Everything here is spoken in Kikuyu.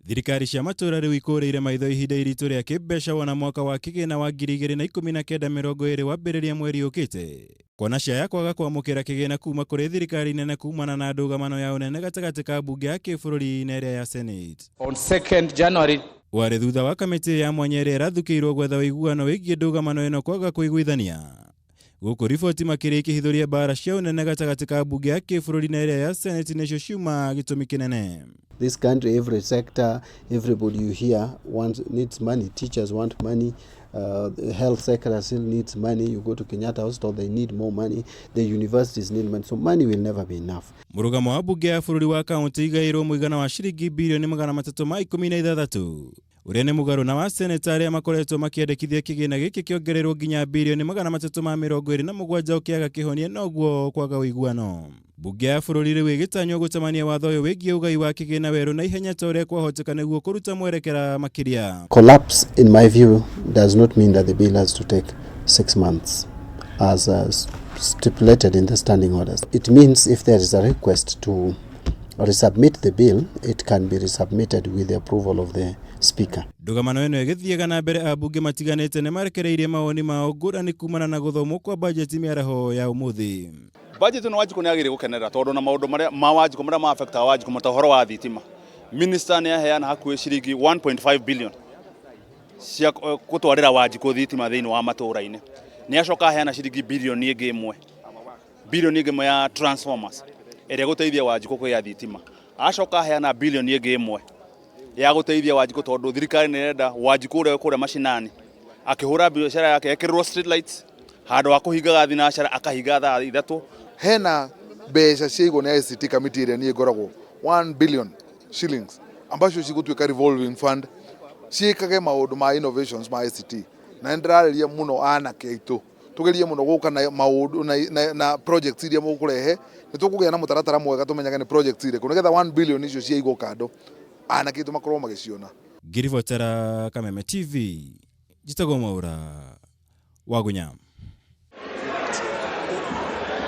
Thirikari cia matũra rĩu ikũrĩire maitho ihinda iritũ rĩa kĩmbeca wona mwaka wa kĩgĩna wa 2019/20 wambĩrĩria mweri ũkĩte, kuona ciaya kwaga kwamũkĩra kĩgĩna kuma kũrĩ thirikari nene kumana na ndũgamano ya ũnene gatagatĩ ka mbunge ya kĩbũrũri na ĩrĩa ya Senate. On 2nd January Warĩ thutha wa kamĩtĩ ya mwanya ĩrĩa ĩrathukĩirwo gwetha ũiguano wĩgiĩ ndũgamano ĩno kwaga kũiguithania. Gũkũ riboti makĩria ikĩhithũria mbara cia ũnene gatagatĩ ka mbunge ya kĩbũrũri na ĩrĩa ya Senate nĩcio ciuma gĩtũmi kĩnene. This country, every sector, everybody you hear wants, needs money. Teachers want money. The health sector still needs money. You go to Kenyatta Hospital, they need more money. The universities need money. So money will never be enough. Mũrũgamo wa mbunge ya bũrũri wa kaunti igaĩirwo mũigana wa ciringi birioni 316, ũrĩa nĩ mũgarũ na wa seneta arĩa makoretwo makĩendekithia kĩgĩna gĩkĩ kĩongererwo nginya birioni 327, ũkĩaga kĩhonia noguo kwaga ũiguano. Mbunge ya bũrũri rĩu ĩgĩtanywo gũcemania watho ũyũ wĩgiĩ ũgai wa kĩgĩna werũ na ihenya ta ũrĩa kwahoteka nĩguo kũruta mwerekera makĩria. Collapse, in my view, does not mean that the bill has to take 6 months, as stipulated in the standing orders. It means if there is a request to resubmit the bill, it can be resubmitted with the approval of the Speaker. Ndũgamano ĩno ĩgĩthiaga na mbere, ambunge matiganĩte nĩ marekereirie mawoni mao ngũrani kumana na gũthomwo kwa bajeti mĩaraho ya ũmũthĩ. Budget ĩno Wanjikũ nĩ agĩrĩire gũkenerera, tondũ na maũndũ marĩa ma Wanjikũ marĩa ma affectaga Wanjikũ ta ũhoro wa thitima, minister nĩ aheana hakuhĩ ciringi 1.5 billion cia gũtwarĩra Wanjikũ thitima thĩinĩ wa matũũra-inĩ. Nĩ acoka aheana ciringi bilioni ĩngĩ ĩmwe, bilioni ĩngĩ ĩmwe ya transformers ĩrĩa ĩgũteithia Wanjikũ kũgĩa thitima. Acoka aheana bilioni ĩngĩ ĩmwe ya gũteithia Wanjikũ, tondũ thirikari nĩ ĩrenda Wanjikũ ũrĩa kũrĩa macinani akĩhũra biacara yake ekĩrĩrwo street lights, handũ ha kũhingaga thinacara akahinga thaa 3. Hena mbeca ciaigwo nĩ ICT committee ĩrĩa niĩ ngoragwo, 1 billion shillings, ambacio cigũtuĩka revolving fund ciĩkage maũndũ ma innovations ma ICT. Na nĩ ndĩrarĩria mũno anake aitũ tugerie mũno gũka na maũndũ na projects iria mũkũrehe, nĩ tũkũgĩa na mũtaratara mwega tũmenyage nĩ projects irĩkũ, nĩgetha 1 billion icio ciaigwo kando anake aitũ makorwo magĩciona. Ngĩribotera Kameme TV, njĩtagwo Mwaura Wagunya.